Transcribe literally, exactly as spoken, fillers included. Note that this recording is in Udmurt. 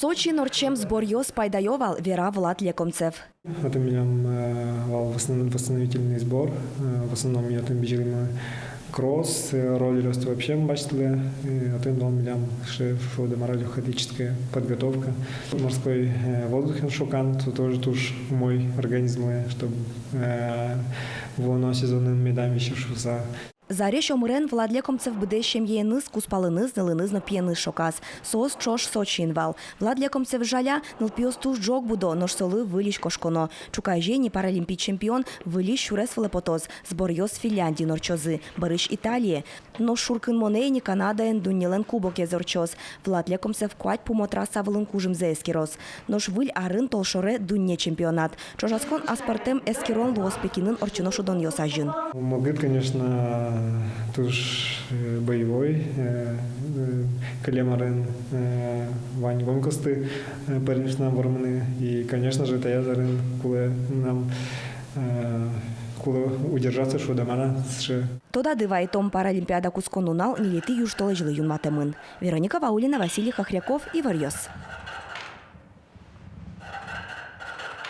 Сочиын ортчем сборъёс пайдаё вал, вера Влад Лекомцев. Отын милям, э, вал восстанов-, восстановительный сбор. Э, в основном ми отын бызьылӥмы кросс, э, роллеръёсты вообще ум басьтылэ. Э, отын вал милям ше-, шуод-а мар-а, лёгкоатлетическая подготовка. Морской, э, воздухын шокан, со тоже туж умой организмлы, чтобы, э, вуоно сезонын медам висьы шуыса. Зарезь омырен Влад Лекомцев быдэс семьяеныз, кузпалыныз, нылыныз но пиеныз шоказ. Соос ӵош Сочиын вал. Влад Лекомцев жаля, нылпиос туж ӝог будо, нош солы выльысь кошконо. Ӵуказе ини паралимпий чемпион выльысь сюрес вылэ потоз. Сборъёс Финляндиын ортчозы, бӧрысь Италие. Нош шуркынмонэ ини Канадаын дуннелэн кубокез ортчоз. Влад Лекомцев куать пумо трасса вылын кужымзэ эскероз. Нош выль арын толшоре дунне чемпионат. Ӵошатскон аспӧртэм эскерон луоз Пекинын ортчоно шудонъёс азьын. Мылкыд, конечно, туж, э, боевой, э, э, кылем арын, э, вань гонкаосты, э, пӧрмиз мынам вормыны. И, конечно же, таяз арын кулэ мынам, э, кулэ удержаться, шуод-а мар-а, сыӵе. Тодады вайытом, Паралимпиада кутскон нунал ньылетӥ южтолэзьлы юнматэмын. Вероника Ваулина, Василий Хохряков, «Иворъёс».